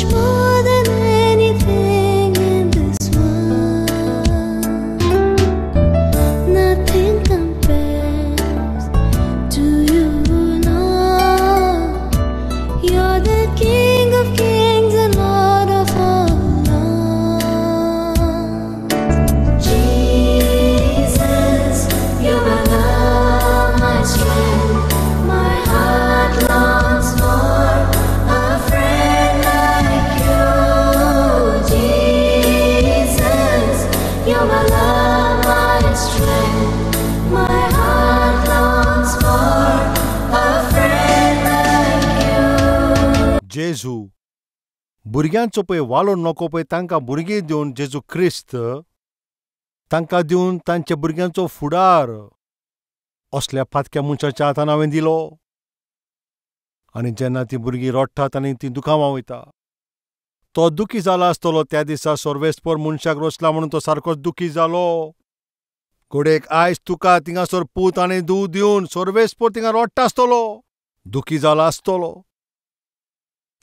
much more than anything in this world. Nothing compares to you, Lord. You're the King of kings and Lord of all lords. Jesus, you're my love, my strength. My heart longs for a friend like you. Jesus, you're my love, my strength. My heart longs for a friend like you. जेजू भुरग्यांचो पळय वालोर नको पळय तांकां भुरगीं दिवन जेजू क्रिस्त तांकां दिवन तांच्या भुरग्यांचो फुडार असल्या पातक्या मनशाच्या हातान हांवें दिलो. आनी जेन्ना तीं भुरगीं रडटात आनी तीं दुखां व्हांवयता, तो दुखी जाला आसतलो. त्या दिसा सर्वेस्पर मनशाक रचला म्हणून तो सारकोच दुखी जालो. घडयेक आयज तुका थिंगासर पूत आनी धूव दिवन सर्वेस्पर थिंगा रडटा आसतलो, दुखी जाला आसतलो.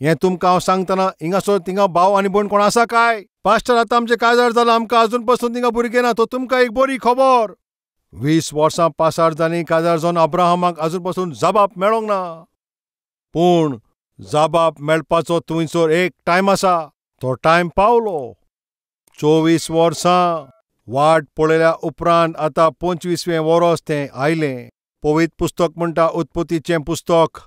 हें तुमकां हांव सांगतना हिंगासर थिंगा भाव आनी भयण कोण आसा काय? पास्टर आतां आमचें काजार जालां, आमकां आजून पसून थिंगा भुरगें ना. तो तुमकां एक बरी खबर. 20 वर्सां पासार जालीं काजार जावन अब्राहमाक आजून पसून जबाब मेळोंक ना. पूण जबाब मेळपाचो थंयसर एक टायम आसा, तो टायम पावलो. 24 वर्सां वाट पळयल्या उपरांत आतां 25वें वरोस तें आयलें. पवित्र पुस्तक म्हणटा, उत्पत्तीचें पुस्तक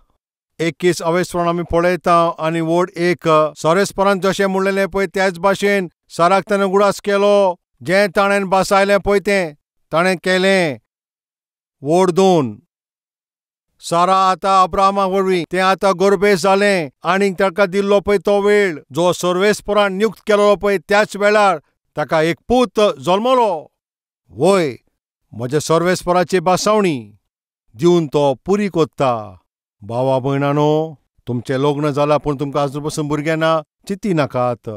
21 अवेस्परान आमी पळयता आनी व्हड एक सर्वेस्परान जशें म्हणलेलें पळय त्याच भाशेन साराक ताणें उगडास केलो. जें ताणें भासायलें पळय तें ताणें केलें. व्हड 2 सारा आतां अब्राहमा वरवीं तें आतां गर्भेस्त जालें आनी ताका दिल्लो पळय तो वेळ जो सर्वेस्परान नियुक्त केलो पळय त्याच वेळार ताका एक पूत जल्मलो. वय म्हज्या सर्वेस्पराची भासावणी दिवन तो पुरी कोत्ता. भावा भयणानो, तुमचें लग्न जालां पूण तुमकां आजून पसून भुरगें ना, चिंती नाकात.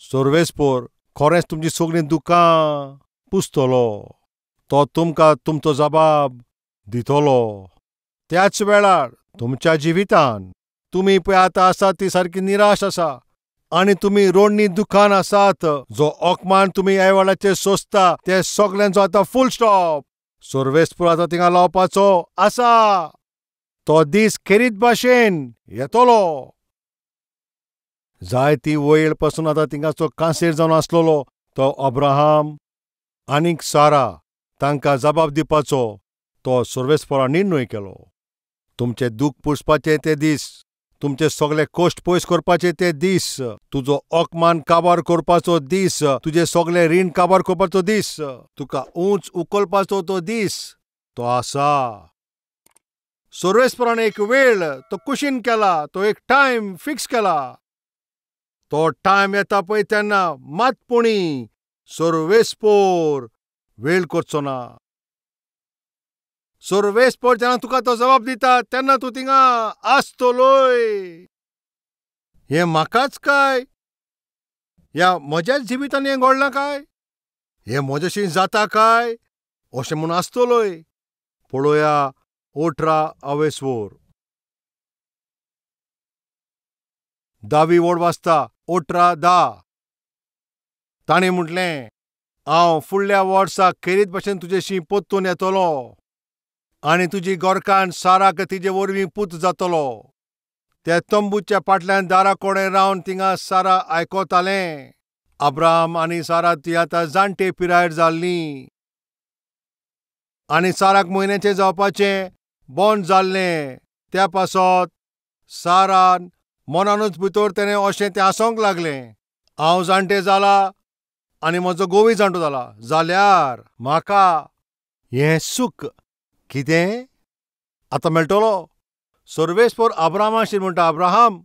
सर्वेस्पर खरेंच तुमचीं सगळीं दुकां पुसतलो. तो तुमकां तुमचो जबाब दितलो. त्याच वेळार तुमच्या जिवितान तुमी पळय आतां आसात ती सारकी निराश आसा आनी तुमी रोडणी दुखान आसात. जो अपमान तुमी ह्या वेळाचेर सोंसता ते सगल्यांचो आतां फूल स्टॉप सर्वेस्पर आतां थिंगा लावपाचो आसा. तो दीस खेरीत भाशेन येतलो. जायती वयर पासून आतां थिंगाचो कांसेर जावन आसलेलो तो अब्राहम आनीक सारा तांकां जबाब दिवपाचो तो सर्वेस्परान निर्णय केलो. तुमचें दूख पुसपाचे ते दीस, तुमचे सगळे कश्ट पयस करपाचे ते दीस, तुजो अपमान काबार करपाचो दीस, तुजे सगळे रीण काबार करपाचो दीस, तुका उंच उखलपाचो तो दीस तो आसा. सर्वेस्परान एक वेळ तो कुशीन केला, तो एक टायम फिक्स केला. तो टायम येता पळय तेन्ना मातपुणी सर्वेस्पर वेळ करचो ना. सर्वेस्पर जेन्ना तुका तो जबाब दिता तेन्ना तूं थिंगा आसतलोय. हें म्हाकाच काय, ह्या म्हज्याच जिवितान हें घडलां काय, हें म्हज्याशी जाता काय अशें म्हूण आसतलोय. पळोवया 18 अवेस्वर 10वी वड वाचता 18:10. ताणें म्हटलें, हांव फुडल्या वर्सा खेरीत भाशेन तुजेशी परतून येतलो आनी तुजी गोरकान साराक तिजे वरवीं पूत जातलो. त्या तंबूच्या फाटल्यान दारा कडेन रावन थिंगा सारा आयकतालें. अब्राहम आनी सारा ती आतां जाणटे पिरायेर जाल्लीं आनी साराक म्हयन्याचें जावपाचें बंद जाल्लें. त्या पासत सारान मनानूच भितर तेणें अशें तें आसोंक लागलें, हांव जाणटें जाला आनी म्हजो घोवूय जाणटो जाला, जाल्यार म्हाका हें सूख कितें आतां मेळटलो. सर्वेस्पर अब्राहमाशी म्हणटा, अब्राहम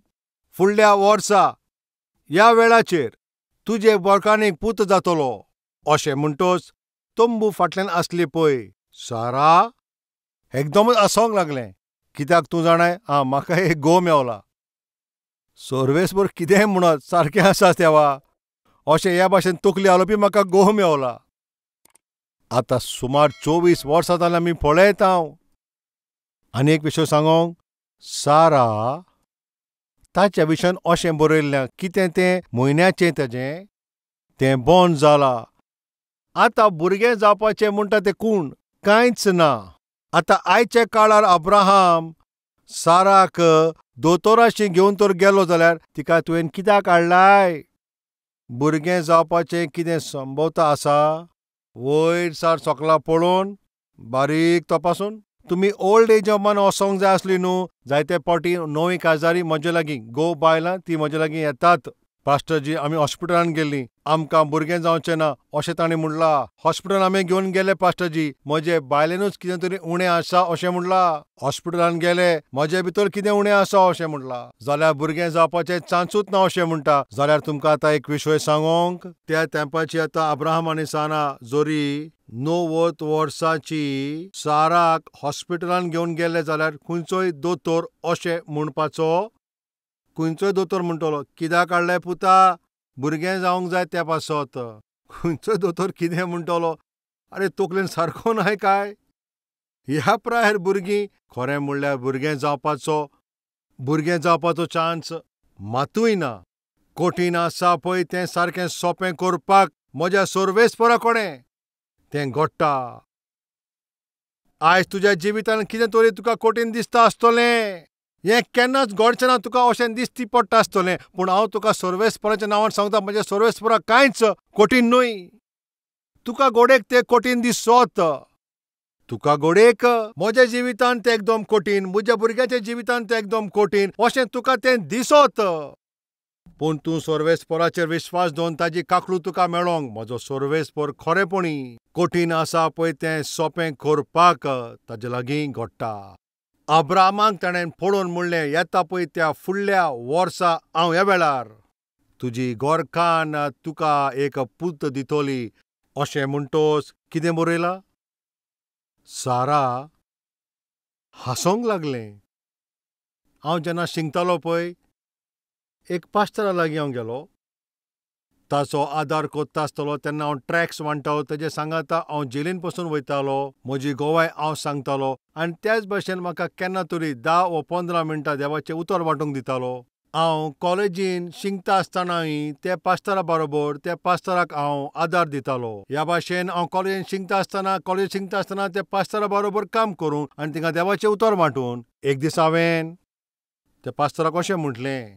फुडल्या वर्सा ह्या वेळाचेर तुजे बोरकानीक पूत जातलो. अशें म्हणटच तंबू फाटल्यान आसली पळय सारा एकदमच आसोंक लागलें. कित्याक तूं जाणाय, आं म्हाका एक घोव मेवला. सर्वेस्पर कितेंय म्हणत सारकें आसा देवा, अशें ह्या भाशेन तकली हालोवपी म्हाका घोव मेवला. आतां सुमार 24 वर्सां जाल्यार आमी पळयता. आनी एक विशय सांगोंक, सारा ताच्या विशयान अशें बरयल्लें, कितें तें म्हयन्याचें ताजें तें बंद जालां. आतां भुरगें जावपाचें म्हणटा तें कोण कांयच ना. आतां आयच्या काळार अब्राहम साराक दोतोराशी घेवन तर गेलो जाल्यार तिका तुवें कित्याक हाडलाय? भुरगें जावपाचें कितें संभवता आसा? वयर सार सोकलां पळोवन बारीक तपासून तुमी ओल्ड एज होमान वचोंक जाय आसली न्हू. जायते पावटी नवी काजारी म्हजे लागीं घोव बायलां ती म्हजे लागीं येतात, पास्टरजी आमी हॉस्पिटलान गेल्लीं, आमकां भुरगें जावचें ना अशें ताणें म्हणलां. हॉस्पिटलान आमी घेवन गेले पास्टरजी, म्हजे बायलेनूच कितें तरी उणें आसा अशें म्हणलां. हॉस्पिटलान गेले, म्हजे भितर कितें उणें आसा अशें म्हणलां. जाल्यार भुरगें जावपाचें चान्सूच ना अशें म्हणटा. जाल्यार तुमकां आतां एक विशय सांगोंक, त्या तेंपाची आतां अब्राहम आनी सारा जोरी 90 वर्सांची साराक हॉस्पिटलान घेवन गेले जाल्यार खंयचोय दोतोर अशें म्हणपाचो, खंयचोय दोतोर म्हणटलो कित्याक काडलें पुता, भुरगें जावंक जाय त्या पासत. खंयचोय दोतोर कितें म्हणटलो, आरे तकलेन सारको नाय काय? ह्या प्रायर भुरगीं खरें म्हणल्यार भुरगें जावपाचो चान्स मातूय ना. कठीण आसा पळय तें सारकें सोंपें करपाक म्हज्या सर्वेस्परा कडेन तें घडटा. आयज तुज्या जिवितान कितें तरी तुका कठीण दिसता आसतलें, हें केन्नाच घडचें ना तुका अशें दिसती पडटा आसतलें, पूण हांव तुका सर्वेस्पराच्या नांवान सांगता, म्हज्या सर्वेस्परा कांयच कठीण न्हय. तुका घोडेक तें कठीण दिसत, तुका घोडेक म्हज्या जिवितान तें एकदम कठीण, म्हज्या भुरग्याच्या जिवितान तें एकदम कठीण अशें तुका तें दिसत, पूण तूं सर्वेस्पराचेर विश्वास दवरून ताजी काकलू तुका मेळोंक. म्हजो सर्वेस्पर खरेपणी कठीण आसा पळय तें सोंपें करपाक ताजे लागीं घडटा. अब्राहमाक ताणें पळोवन म्हणलें, येता पळय त्या फुडल्या वर्सा हांव ह्या वेळार तुजी गोरकान तुका एक पूत दितली अशें म्हणटोच कितें बरयलां? सारा हांसोंक लागलें. हांव जेन्ना शिंकतालो पळय एक पास्टरा लागीं हांव गेलो, ताचो आदार कोत्ता आसतलो तेन्ना हांव ट्रॅक्स वांट्टालो, तेजे सांगाता हांव जेलीन पसून वयतालो, म्हजी गोवाय हांव सांगतालो आनी त्याच भाशेन म्हाका केन्ना तरी 10 वा 15 मिनटां देवाचें उतर वांटूंक दितालो. हांव कॉलेजीन शिकता आसतनाय त्या पास्टरा बरोबर त्या पास्टराक हांव आदार दितालो. ह्या भाशेन हांव कॉलेजीन शिकता आसतना त्या पास्टरा बरोबर काम करून आनी तिंगा देवाचें उतर वांटून एक दीस हांवें त्या पास्टराक अशें म्हटलें,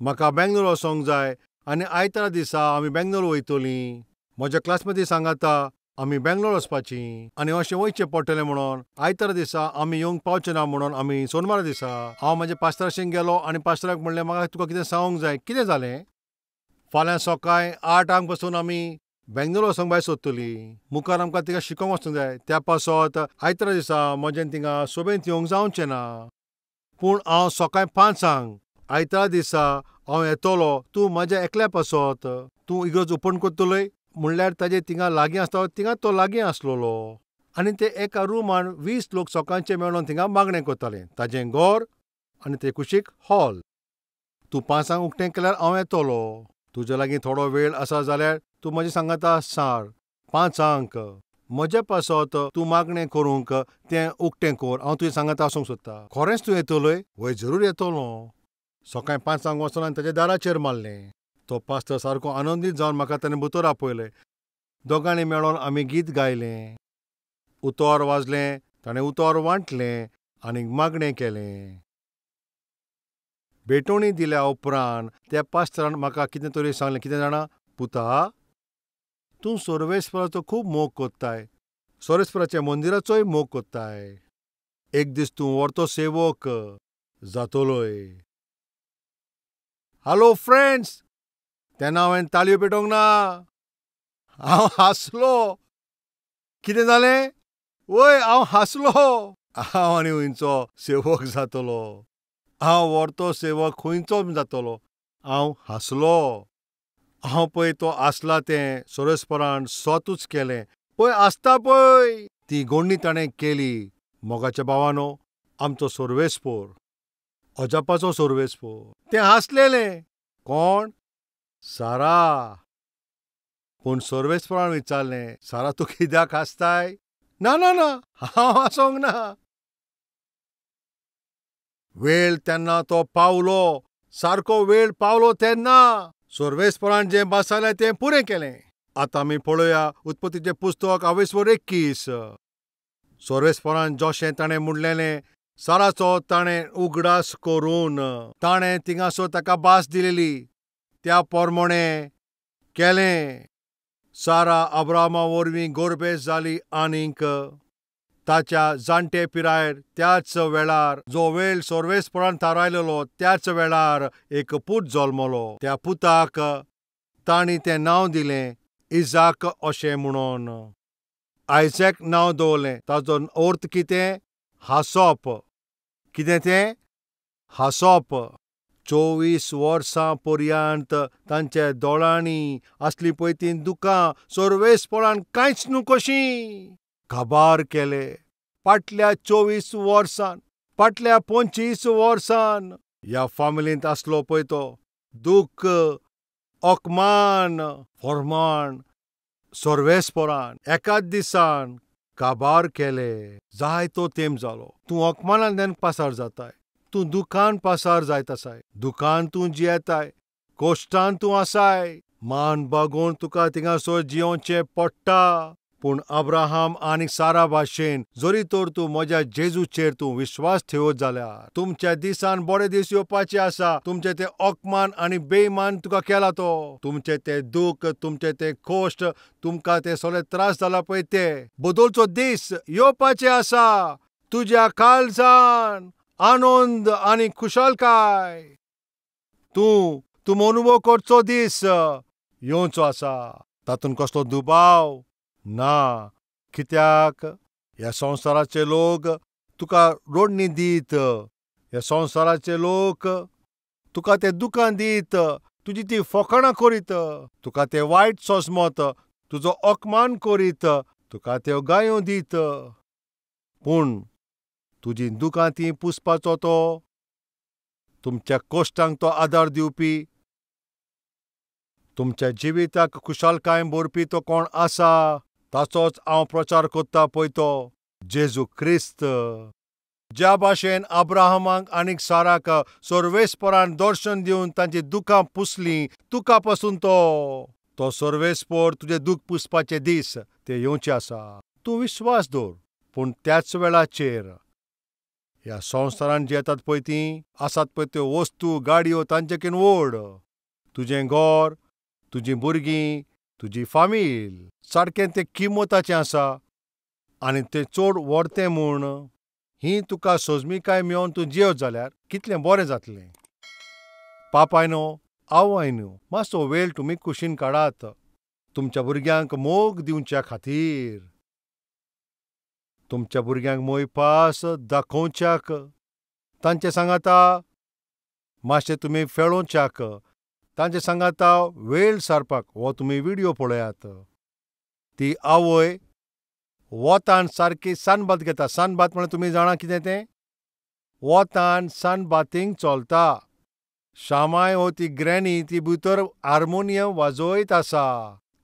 म्हाका बेंगलोर वचोंक जाय आनी आयतारा दिसा आमी बेंगलोर वयतलीं. म्हज्या क्लासमेटी सांगाता आमी बेंगलोर वचपाचीं आनी अशें वयचें पडटलें म्हणून आयतारा दिसा आमी येवंक पावचे ना म्हणून आमी सोनवारा दिसा हांव म्हज्या पास्टराशीं गेलो आनी पास्टराक म्हणलें, म्हाका तुका कितें सांगूंक जाय. कितें जालें? फाल्यां सकाळीं 8 पासून आमी बेंगलोर वचोंक भायर सोदतलीं, मुखार आमकां तिका शिकोवंक वचूंक जाय, त्या पासत आयतारा दिसा म्हजें थिंगा सोबेंत येवंक जावचें ना, पूण हांव सकाळीं 5 आयतारा दिसा हांव येतलो, तूं म्हज्या एकल्या पासत तूं इगर्ज ओपन करतलोय. म्हणल्यार ताजे थिंगा लागीं आसता थिंगा तो लागीं आसलेलो आनी ते एका रुमान 20 लोक सकाळचे मेळोन थिंगा मागणें करताले. ताजें घर आनी ते कुशीक हॉल. तूं 5 उकतें केल्यार हांव येतलो, तुज्या लागीं थोडो वेळ आसा जाल्यार तूं म्हजें सांगाता सार 5 म्हज्या पासत तूं मागणें करूंक तें उकतें कर, हांव तुजें सांगाता आसूंक सोदता. खरेंच तूं येतलोय? वय जरूर येतलो. सकाळीं 5 वचून हांवें ताच्या दाराचेर मारलें. तो पास्टर सारको आनंदीत जावन म्हाका ताणें भितर आपयलें. दोगांनी मेळोन आमी गीत गायलें, उतर वाजलें, ताणें उतर वांटलें आनी मागणें केलें. भेटवणी दिल्या उपरांत त्या पास्टरान म्हाका कितें तरी सांगलें. कितें जाणा पुता, तूं सर्वेस्पराचो खूब मोग कोत्ताय, सर्वेस्पराच्या मंदिराचोय मोग कोत्ताय, एक दीस तूं व्हरतो सेवक जातलोय. हॅलो फ्रेंड्स, तेन्ना हांवें ताळयो पेटोवंक ना, हांव हांसलो. कितें जालें? वय हांव हांसलो. हांव आनी खंयचो सेवक जातलो, हांव व्हरतो सेवक खंयचो जातलो. हांव हांसलो. हांव पळय तो आसला तें सर्वेस्परान स्वतूच केलें. पळय आसता पळय ती गोडणी ताणें केली. मोगाच्या भावानो, आमचो सर्वेस्पोर अजापाचो सर्वेस्पोर. तें हांसलेलें. कोण? सारा. पूण सर्वेस्परान विचारलें, सारा तूं कित्याक हांसताय? ना ना ना, हांव हांसोंक ना. वेळ तेन्ना तो पावलो, सारको वेळ पावलो तेन्ना सर्वेस्परान जें बसयलें तें पुरें केलें. आतां आमी पळोवया उत्पत्तीचें पुस्तक 21. सर्वेस्परान जशें ताणें म्हणलेलें साराचो ताणें उगडास करून ताणें थिंगासर ताका भास दिलेली त्या प्रमाणें केलें. सारा अब्राहमा वरवीं गर्भेस्त जाली आनीक ताच्या जाणटे पिरायेर त्याच वेळार जो वेळ सर्वेस्परान थारायलेलो त्याच वेळार एक पूत जल्मलो. त्या पुताक तांणी तें नांव दिलें इजाक अशें म्हणून. आयजॅक नांव दवरलें. ताजो अर्थ कितें? हांसप. कितें तें? हांसप. 24 वर्सां पर्यंत तांच्या दोळ्यांनी आसली पळय तीं दुकां सर्वेस्परान कांयच न्हू कशीं काबार केले. फाटल्या 24 वर्सान, फाटल्या 25 वर्सान ह्या फामिलींत आसलो पळय तो दुख्ख, अपमान, फरमान सर्वेस्परान एकाच दिसान काबार केले. जायतो तेंप जालो. तूं अपमानांतल्यान पासार जाताय, तूं दुखान पासार जायत आसाय, दुखान तूं जियेताय, कश्टान तूं आसाय, मान बागोवन तुका थिंगासर जियोवचें पडटा. पूण अब्राहम आनी सारा भाशेन जरी तर तूं म्हज्या जेजूचेर तूं विश्वास ठेवत जाल्यार तुमच्या दिसान बरे दीस येवपाचे आसा. तुमचें तें अपमान आनी बेईमान तुका केला तो, तुमचें तें दुख्ख, तुमचें तें कश्ट, तुमकां ते सगळे त्रास जाला पळय ते बदलचो दीस येवपाचे आसा. तुज्या काळजान आनंद आनी खुशालकाय तूं तूं अनुभव करचो दीस येवचो आसा. तातूंत कसलो दुबाव ना. कित्याक ह्या संवसाराचे लोक तुका रोडणी दीत, ह्या संवसाराचे लोक तुका ते दुकान दीत, तुजी ती फकाणां करीत, तुका ते वायट सोसमत, तुजो अपमान करीत, तुका त्यो गायो दीत. पूण तुजी दुकां ती पुसपाचो तो, तुमच्या कश्टांक तो आदार दिवपी, तुमच्या जिविताक खुशालकाय भरपी तो कोण आसा ताचोच हांव प्रचार करता पळय तो जेजू क्रिस्त. ज्या भाशेन अब्राहमाक आनी साराक सर्वेस्परान दर्शन दिवन तांची दुकां पुसलीं, तुका पसून तो तो सर्वेस्पर तुजें दूख पुसपाचे दीस ते येवचे आसा. तूं विश्वास दवर. पूण त्याच वेळाचेर ह्या संवसारान जी येतात पळय तीं आसात पळय त्यो वस्तू, गाडयो तांचेकीन व्हड. तुजें घर, तुजीं भुरगीं, तुजी फामील सारकें तें किमताचें आसा आनी तें चड व्हरतें म्हूण ही तुका सोजमिकाय मेळोवन तूं जियेत जाल्यार कितलें बरें जातलें. पापायनो, आवयनो, मातसो वेळ तुमी कुशीन काडात तुमच्या भुरग्यांक मोग दिवच्या खातीर, तुमच्या भुरग्यांक मोयपास दाखोवच्याक, तांचे सांगाता मातशें तुमी फेळोवच्याक, तांचे सांगाता वेळ सारपाक. हो तुमी व्हिडियो पळयात. ती आवय वतान सारकी सनबात घेता. सनबात म्हळ्यार तुमी जाणा कितें तें? वतान सनबातींग चलता. शामाय हो ती ग्रॅनी ती भितर हार्मोनियम वाजयत आसा.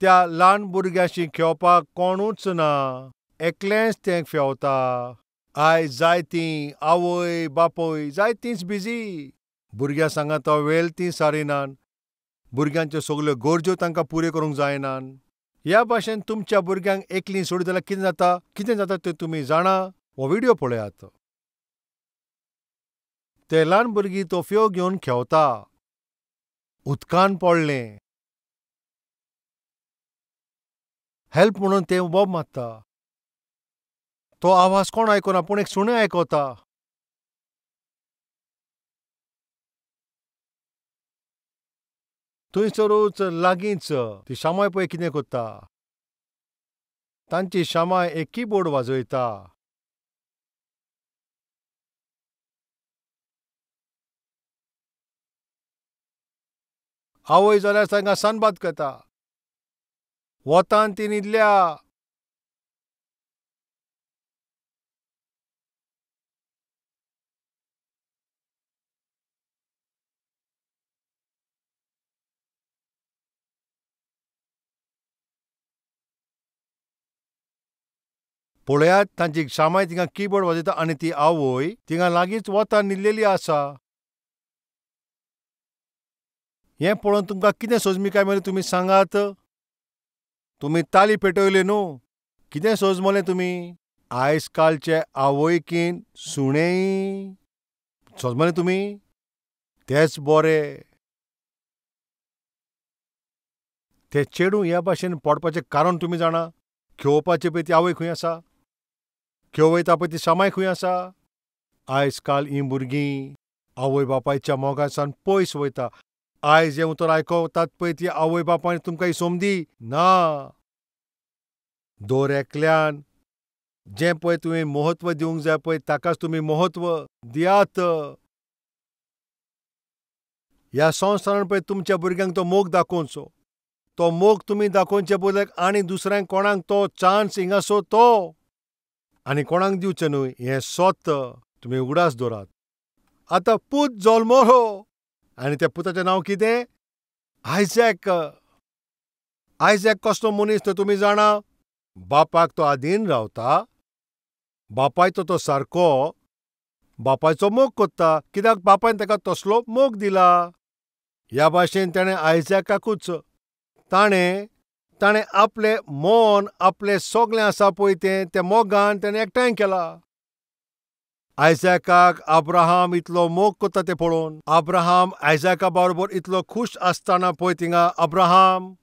त्या ल्हान भुरग्यांशी खेळपाक कोणूच ना, एकलेंच तें खेळता. आयज जायतीं आवय बापूय जायतींच बिजी, भुरग्यां सांगाता वेळ तीं सारिनात, भुरग्यांच्यो सगल्यो गरज्यो तांकां पुऱ्यो करूंक जायनात. ह्या भाशेन तुमच्या भुरग्यांक एकलीं सोडीत जाल्यार कितें जाता, कितें जाता तें तुमी जाणा? हो व्हिडियो पळयात. ते ल्हान भुरगीं तोफयो घेवन खेळता. उदकान पडलें, हेल्प म्हणून तें बोब मारता. तो आवाज कोण आयकना पूण एक सुणें आयकता. थंयसरूच लागींच ती शामाय पळय कितें करता. तांची शामाय एक किबोर्ड वाजयता. आवय जाल्यार तांकां सनबात करता. वतान ती न्हिदल्या. पळयात तांची शामाय थिंगा किबोर्ड वाजयता आनी ती आवय थिंगा लागींच वता न्हिदलेली आसा. हें पळोवन तुमकां कितें सोजमी काय मरे तुमी सांगात. तुमी ताली पेटयली न्हू, कितें सोजमलें तुमी? आयज कालचे आवयकीन सुणेय सोजमलें तुमी? तेच बरे. ते चेडूं ह्या भाशेन पडपाचें कारण तुमी जाणा? खेळोवपाची पळय ती आवय खंय आसा, खेळयता पळय ती शामाय खंय आसा. आयज काल हीं भुरगीं आवय बापायच्या मोगासान पयस वयता. आयज हें उतर आयकतात पळय ती आवय बापायन तुमकां ही समदी ना. दर एकल्यान जें पळय तुवें म्हत्व दिवंक जाय पळय ताकाच तुमी म्हत्व दियात. ह्या संवसारान पळय तुमच्या भुरग्यांक तो मोग दाखोवचो. तो मोग तुमी दाखोवचे बदल्याक आनी दुसऱ्यांक कोणाक तो चान्स हिंगासो तो आनी कोणाक दिवचें न्हय हें सत तुमी उगडास दवरात. आतां पूत जल्मलो आनी त्या पुताचें नांव कितें? आयजॅक. आयजॅक कसलो मनीस तो तुमी जाणा? बापाक तो आदीन रावता, बापायचो तो सारको बापायचो मोग कोत्ता, कित्याक बापायन ताका तसलो मोग दिला. ह्या भाशेन ताणें आयजॅकाकूच ताणें ताणें आपलें मन आपलें सगळें आसा पळय तें त्या मोगान ताणें एकठांय केला. आयजॅकाक अब्राहम इतलो मोग कोत्ता तें पळोवन, अब्राहम आयजॅका बरोबर इतलो खूश आसतना पळय थिंगा अब्राहम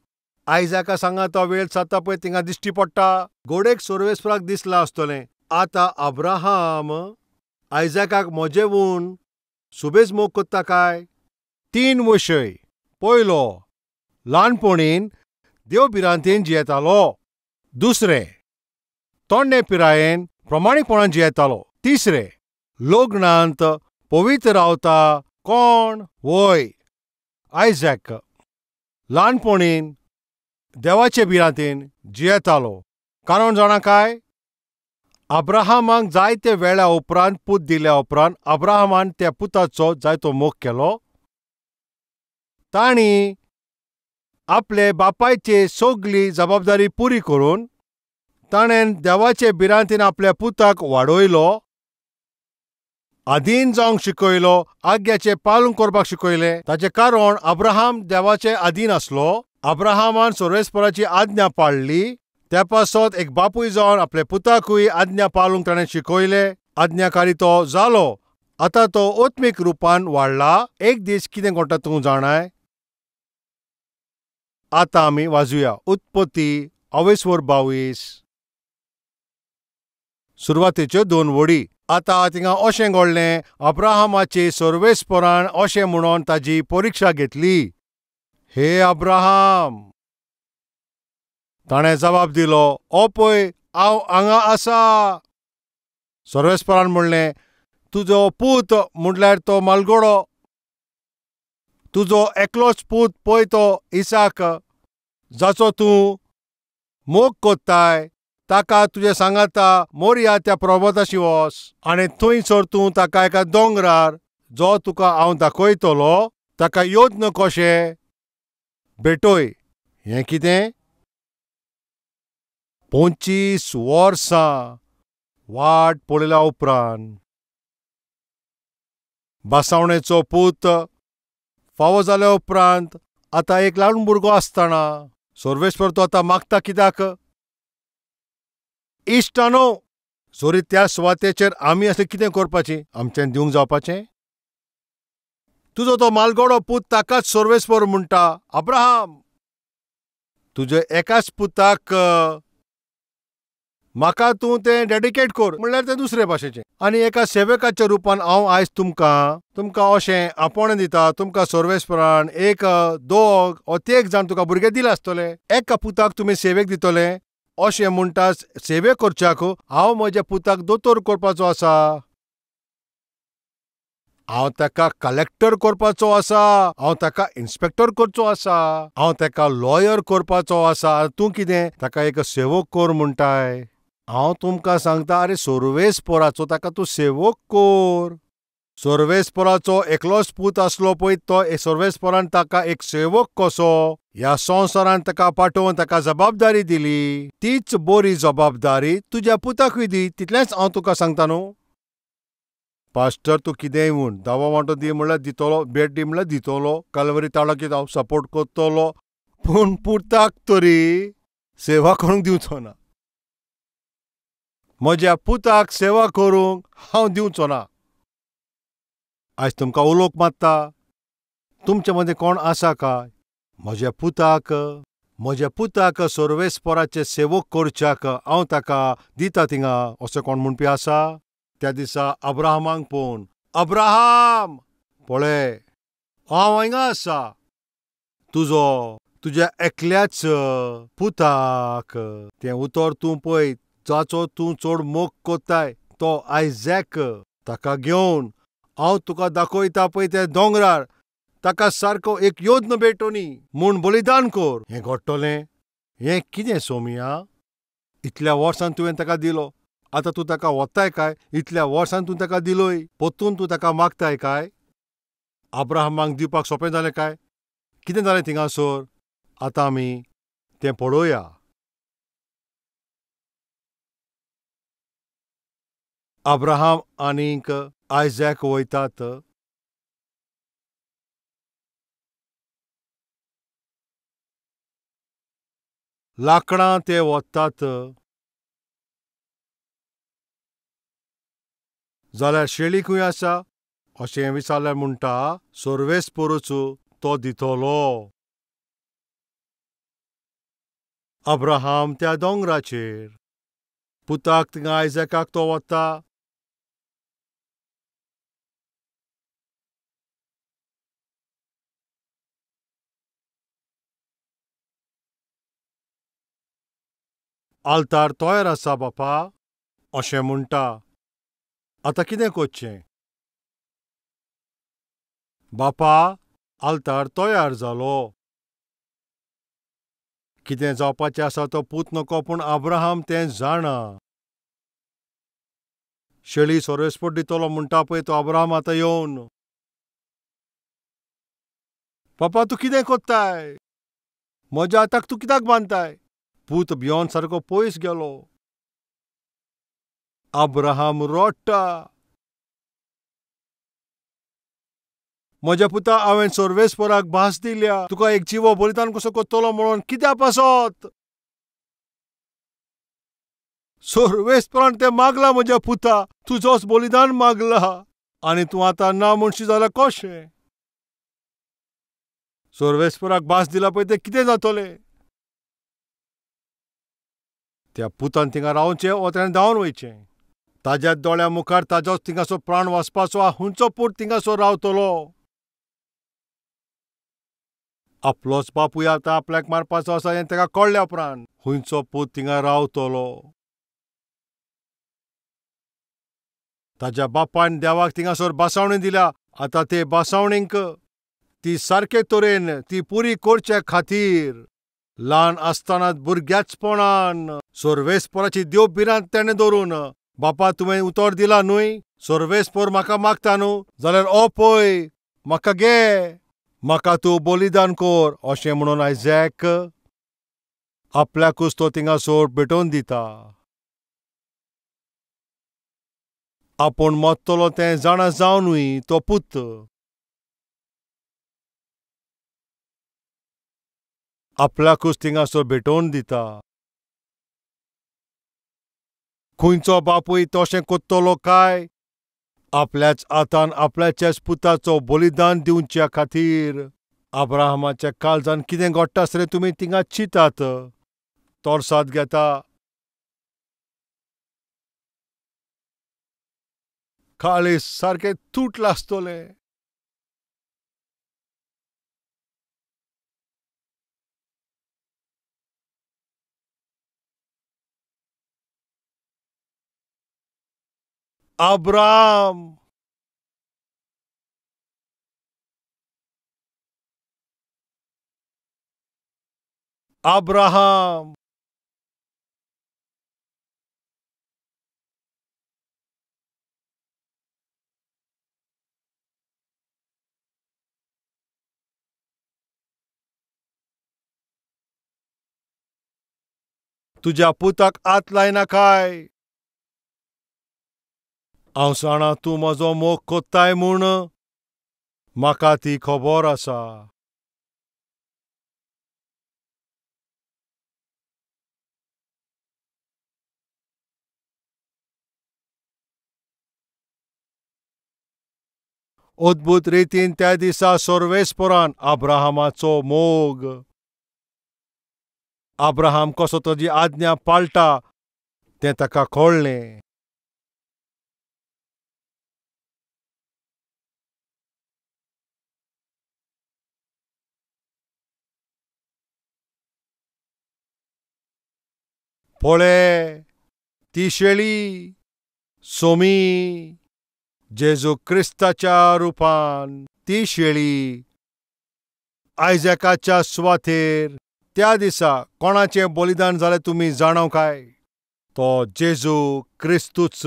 आयजॅका सांगाता वेळ सादता पळय थिंगा दिश्टी पडटा. गोडेक सर्वेस्पराक दिसलां आसतलें आतां अब्राहम आयजॅकाक म्हजेवून सुबेज मोग कोत्ता काय. 3 विशय. पयलो, ल्हानपणीन देव भिरांतेन जियेतालो. दुसरें, तोंडे पिरायेन प्रमाणीकपणान जियेतालो. तिसरें, लग्नांत पवित्र रावता. कोण? वय आयजॅक ल्हानपणीन देवाचे भिरांतेन जियेतालो. कारण जाणा काय? अब्राहमाक जायते वेळा उपरांत पूत दिल्या उपरांत अब्राहमान त्या पुताचो जायतो मोग केलो. तांणी आपले बापायची सगली जबाबदारी पुरी करून ताणें देवाचे भिरांतेन आपल्या पुताक वाडयलो, आधीन जावंक शिकयलो, आज्ञाचें पालन करपाक शिकयलें. ताचें कारण अब्राहम देवाचे आधीन आसलो. अब्राहमान सर्वेस्पराची आज्ञा पाळ्ळी. त्या पासत एक बापूय जावन आपल्या पुताकूय आज्ञा पाळूंक ताणें शिकयलें. आज्ञाकारी तो जालो. आतां तो आत्मीक रुपान वाडला. एक दीस कितें घडटा तूं जाणाय? आतां आमी वाजुया उत्पत्ती 22 सुरवातेच्यो 2 वडी. आतां थिंगा अशें घडलें, अब्राहमाचे सर्वेस्परान अशें म्हणून ताजी परिक्षा घेतली, हे अब्राहम. ताणें जबाब दिलो, ओ पळय हांव हांगा आसा. सर्वेस्परान म्हणलें, तुजो पूत म्हटल्यार तो मालगोडो, तुजो एकलोच पूत पळय तो इसाक, जाचो तूं मोग कोत्ताय, ताका तुजे सांगाता मोरया त्या पर्वताशी वच आनी थंयसर तूं ताका एका दोंगरार जो तुका हांव दाखयतलो ताका यत्न कशें भेटय. हें कितें? 25 वर्सां वाट पळयल्या उपरांत बासावणेचो पूत फावो जाल्या उपरांत आतां एक ल्हान भुरगो आसतना सर्वेस्पर तो आतां मागता कित्याक? इश्टानो, जरी त्या सुवातेचेर आमी असलें कितें करपाचें, आमच्यान दिवंक जावपाचें? तुजो तो मालगोडो पूत ताकाच सर्वेस्पर म्हणटा, अब्राहम तुज्या एकाच पुताक म्हाका तूं तें डेडिकेट कर, म्हणल्यार तें दुसरे भाशेचें. आनी एका सेवकाच्या रुपान हांव आयज तुमकां तुमकां अशें आपोवणें दिता. तुमकां सर्वेस्परान 1, 2 ओ 3 जाण तुका भुरगे दिले आसतले. एका पुताक तुमी सेवेक दितले अशें म्हणटा, सेवे करच्याक हांव म्हज्या पुताक दोतोर करपाचो आसा, हांव ताका कलेक्टर करपाचो आसा, हांव ताका इन्स्पेक्टर करचो आसा, हांव ताका लॉयर करपाचो आसा. तूं कितें ताका एक सेवक कर म्हणटाय? हांव तुमकां सांगता, आरे सर्वेस्पराचो ताका तूं सेवक कर. सर्वेस्पराचो एकलोच पूत आसलो पळय तो सर्वेस्परान ताका एक सेवक कसो ह्या संवसारान ताका पाठोवन ताका जबाबदारी दिली. तीच बरी जबाबदारी तुज्या पुताकूय दी, तितलेंच हांव तुका सांगता न्हू. पास्टर तूं कितेंय म्हूण, दावो वांटो दी म्हणल्यार दितलो, भेट दी म्हणल्यार दितलो, कालवरी ताळो हांव सपोर्ट करतलो, पूण पुताक तरी सेवा करूंक दिवचो ना. म्हज्या पुताक सेवा करूंक हांव दिवचो ना. आयज तुमकां उलोवंक मारता, तुमचे मदीं कोण आसा काय म्हज्या पुताक सर्वेस्पराचे सेवक करच्याक हांव ताका दिता थिंगा, असो कोण म्हणपी आसा? त्या दिसा अब्राहमाक पळोवन, अब्राहम पळय हांव हिंगा आसा, तुजो तुज्या एकल्याच पुताक तें उतर तूं पळय जाचो तूं चड मोग कोत्ताय तो आयजॅक, ताका घेवन हांव तुका दाखयता पळय त्या दोंगरार, ताका सारको एक योद्न भेटोनी म्हूण बलिदान कर. हें घडटलें? हें कितें सोमिया? इतल्या वर्सान तुवें ताका दिलो, आतां तूं ताका वताय काय? इतल्या वर्सान तूं ताका दिलोय, परतून तूं ताका मागताय काय? अब्राहमाक दिवपाक सोंपें जालें काय? कितें जालें थिंगासर? आतां आमी तें पळोवया. अब्राहम आनीक आयजॅक वयतात. लाकडां ते वतात जाल्यार शेळी खंय आसा अशें विचारल्यार म्हणटा, सर्वेस्परूच तो दितलो. अब्राहम त्या दोंगराचेर पुताक थिंगा आयजॅकाक तो वता. आल्तार तयार आसा बापा अशें म्हणटा. आतां कितें करचें? बापा आल्तार तयार जालो. कितें जावपाचें आसा तो पूत नको, पूण अब्राहम तें जाणा. शेळी सर्वेस्पर दितलो म्हणटा पळय तो अब्राहम आतां येवन, बापा तूं कितें कोत्ताय? म्हज्या हाताक तूं कित्याक बांदताय? पूत भियोन सारको पयस गेलो. अब्राहम रडटा, म्हज्या पुता हांवें सर्वेस्पराक भास दिल्या, तुका एक जिवो बलिदान कसो करतलो म्हणून, कित्या पासत? सर्वेस्परान तें मागला म्हज्या पुता, तुजोच बलिदान मागला, आनी तूं आतां ना म्हणशी जाल्यार कशें? सर्वेस्पराक भास दिला पळय तें कितें जातलें? त्या पुतान थिंगा रावचें वो ताणें धांवन वयचें. ताज्या दोळ्या मुखार ताजोच थिंगासो प्राण वचपाचो, हुंचो पूत थिंगासो रावतलो. आपलोच बापूय आतां आपल्याक मारपाचो आसा हें ताका कळ्ळ्या उपरांत हुंयचो पूत थिंगा रावतलो. ताज्या बापायन देवाक थिंगासर बासावणी दिल्या, आतां ते बासावणीक ती सारके तरेन ती पुरी करचे खातीर ल्हान आसतना भुरग्याचपणान सर्वेस्पराची देव भिरांत तेणें दवरून, बापा तुवें उतर दिला न्हय, सर्वेस्पर म्हाका मागता न्हू, जाल्यार ओ पळय म्हाका घे, म्हाका तूं बलिदान कर अशें म्हणून आयजॅक आपल्याकूच तो थिंगासर भेटोवन दिता. आपूण मरतलो तें जाणा जावनूय तो पूत आपल्याकूच थिंगासर भेटोवन दिता. खंयचो बापूय तशें करतलो काय? आपल्याच हातान आपल्याच्याच पुताचो बलिदान दिवच्या खातीर अब्राहमाच्या काळजान कितें घडटा आसतलें तुमी थिंगा चिंतात. तोरसाद घेता, काळीज सारकें तुटलां आसतलें. अब्राहम अब्राहम तुज्या पुताक आत लायनाकाय. हांव जाणा तूं म्हजो मोग कोत्ताय म्हूण, म्हाका ती खबर आसा. अद्भुत रितीन त्या दिसा सर्वेस्परान अब्राहमाचो मोग, अब्राहम कसो ताजी आज्ञा पाळटा तें ताका कळ्ळें. पळे ती शेळी सोमी जेजू क्रिस्ताच्या रुपान, ती शेळी आयजॅकाच्या सुवातेर त्या दिसा कोणाचें बलिदान जालें तुमी जाणाव काय? तो जेजू क्रिस्तूच.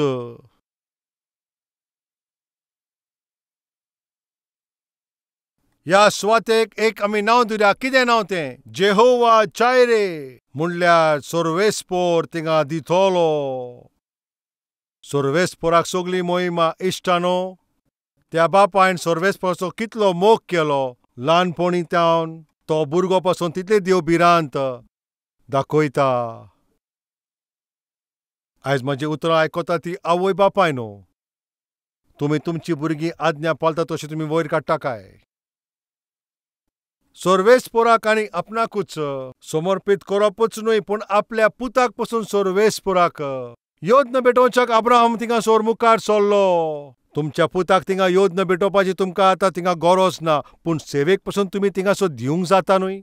ह्या सुवातेक एक आमी नांव दिल्या. कितें नांव तें? जेहोवा चायरे, म्हणल्यार सर्वेस्पोर थिंगा दितलो. सर्वेस्पोराक सगली मोहिमा. इश्टानो, त्या बापायन सर्वेस्पोराचो कितलो मोग केलो. ल्हानपणी तावन तो भुरगो पासून तितले देव भिरांत दाखयता. आयज म्हजी उतरां आयकता ती आवय बापाय न्हू. तुमी तुमची भुरगीं आज्ञा पाळटा तशें तुमी वयर काडटा काय? सर्वेस्पोराक आनी आपणाकूच समर्पीत करपूच न्हय, पूण आपल्या पुताक पसून सर्वेस्पोराक योद्न भेटोवच्याक अब्राहम थिंगा सोर मुखार सरलो. तुमच्या पुताक थिंगा योद्न भेटोवपाची तुमकां आतां थिंगा गरज ना, पूण सेवेक पसून तुमी थिंगासो दिवंक जाता न्हय.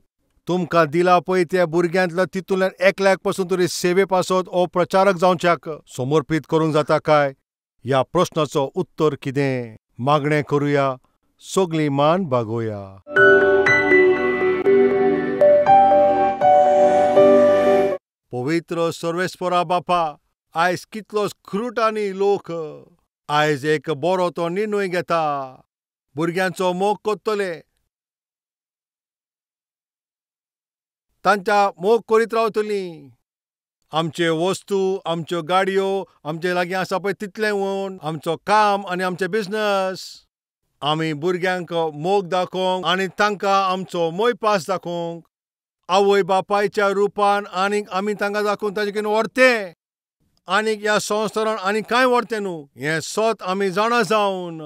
तुमकां दिला पळय त्या भुरग्यांतलो तितूंतल्यान एकल्याक पसून तरी सेवे पासत ओ प्रचारक जावच्याक समर्पीत करूंक जाता काय? ह्या प्रश्नाचो उत्तर कितें? मागणें करुया, सगळीं मान बागोवया. पवित्र सर्वेस्परा बापा, आयज कितलो क्रुटांनी लोक आयज एक बरो तो निर्णय घेता, भुरग्यांचो मोग करतले, तांच्या मोग करीत रावतलीं. आमचे वस्तू, आमच्यो गाडयो, आमचे लागीं आसा पळय तितलें वोन आमचो काम आनी आमचे बिजनस, आमी भुरग्यांक मोग दाखोवंक आनी तांकां आमचो मोयपास दाखोवंक आवय बापायच्या रुपान आनीक आमी तांकां दाखोवन ताजे कडेन व्हरतें आनीक ह्या संवसारान आनी कांय व्हरतें न्हू. हें सत आमी जाणा जावन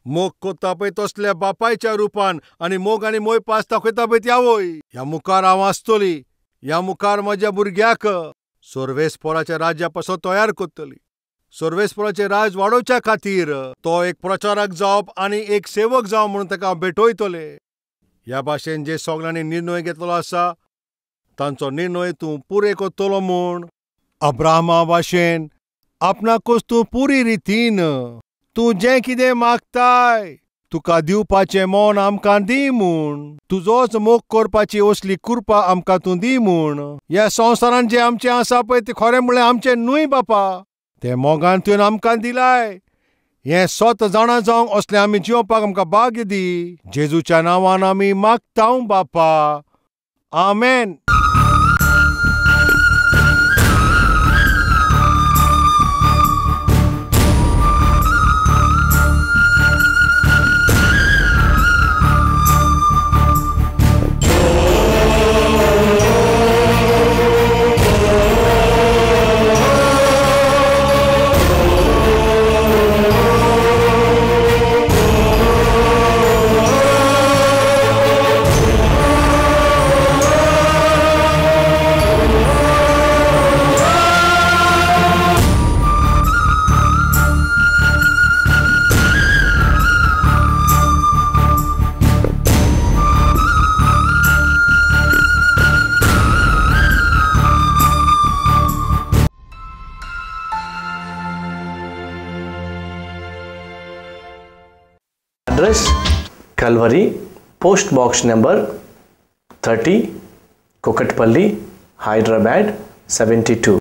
मोग कोत्ता पळय तसल्या बापायच्या रुपान आनी मोग आनी मोयपास दाखयता पळय ती आवय. ह्या मुखार हांव आसतली, ह्या मुखार म्हज्या भुरग्याक सर्वेस्पोराच्या राज्या पासून तयार करतली. सर्वेस्पोराचें राज वाडोवच्या खातीर तो एक प्रचारक जावप आनी एक सेवक जावप म्हणून ताका हांव भेटयतले. ह्या भाशेन जे सगळ्यांनी निर्णय घेतलो आसा तांचो निर्णय तूं पुरे करतलो म्हूण अब्राहमा भाशेन आपणाकूच तूं पुरी रितीन तूं जें कितें मागताय तुका दिवपाचें मन आमकां दी म्हूण, तुजोच मोग करपाची असली कृपा आमकां तूं दी म्हूण. ह्या संवसारान जें आमचें आसा पळय तें खरें म्हणल्यार आमचें न्हय बापा, तें मोगान तुवें आमकां दिलाय. हें सत जाणा जावंक असलें आमी जिवपाक आमकां भाग्य दी. जेजूच्या नांवान आमी मागता बापा, आमेन. Address Calvary, post box number 30, Kukatpally, Hyderabad 72.